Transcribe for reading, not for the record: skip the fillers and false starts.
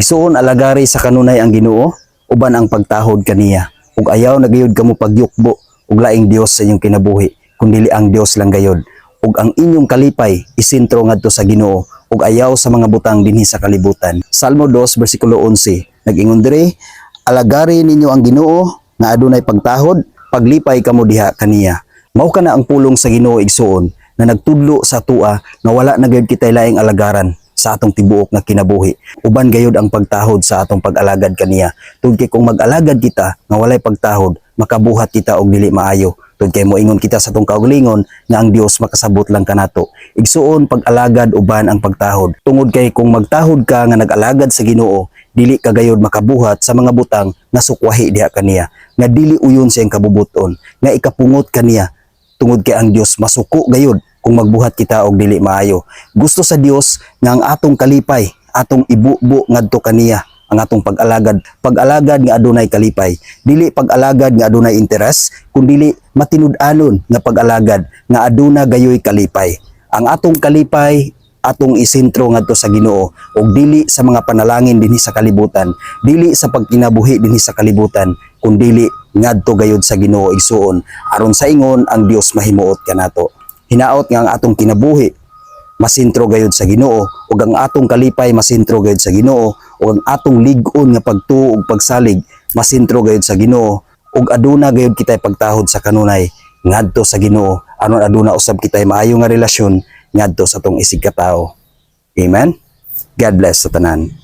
Igsuon, alagari sa kanunay ang Ginoo uban ang pagtahod kaniya. Ug ayaw na gayud kamo pagyukbo og laing Dios sa inyong kinabuhi, kundili ang Dios lang gayud. Ug ang inyong kalipay isentro ngadto sa Ginoo ug ayaw sa mga butang dinhi sa kalibutan. Salmo 2 bersikulo 11 nag-ingon diri, "Alagari ninyo ang Ginoo nga adunay pagtahod, paglipay kamo diha kaniya." Mao kana ang pulong sa Ginoo, igsuon, na nagtudlo sa atoa nga wala na gayud kitay laing alagaran sa atong tibuok nga kinabuhi. Uban gayud ang pagtahod sa atong pag-alagad kaniya. Tungod kay kung mag-alagad kita nga walay pagtahod, makabuhat kita og dili maayo. Tungod kay moingon kita sa atong kaugalingon nga ang Dios makasabot lang kanato. Igsuon, pag-alagad uban ang pagtahod. Tungod kay kung magtahod ka nga nag-alagad sa Ginoo, dili ka gayud makabuhat sa mga butang nga sukwahi diha kaniya, nga dili uyon sa iyang kabubuton, nga ikapungot kaniya, tungod kay ang Dios masuko gayud kung magbuhat kita og dili maayo. Gusto sa Dios nga ang atong kalipay, atong ibubo ngadto kaniya ang atong pag-alagad. Pag-alagad nga adunay kalipay. Dili pag-alagad nga adunay interes, kundili matinud-anon nga pag-alagad nga aduna gayoy kalipay. Ang atong kalipay atong isentro ngadto sa Ginoo ug dili sa mga panalangin dinhi sa kalibutan, dili sa pagkinabuhi dinhi sa kalibutan, kundili ngadto gayud sa Ginoo, igsuon, aron sa ingon ang Dios mahimuot kanato. Hinaot nga ang atong kinabuhi masentro gayud sa Ginoo ug ang atong kalipay masentro gayud sa Ginoo ug ang atong lig-on nga pagtuo ug pagsalig masentro gayud sa Ginoo ug aduna gayud kitay pagtahod sa kanunay ngadto sa Ginoo aron aduna usab kitay maayo nga relasyon ngadto sa atong isigkatawo. Amen. God bless sa tanan.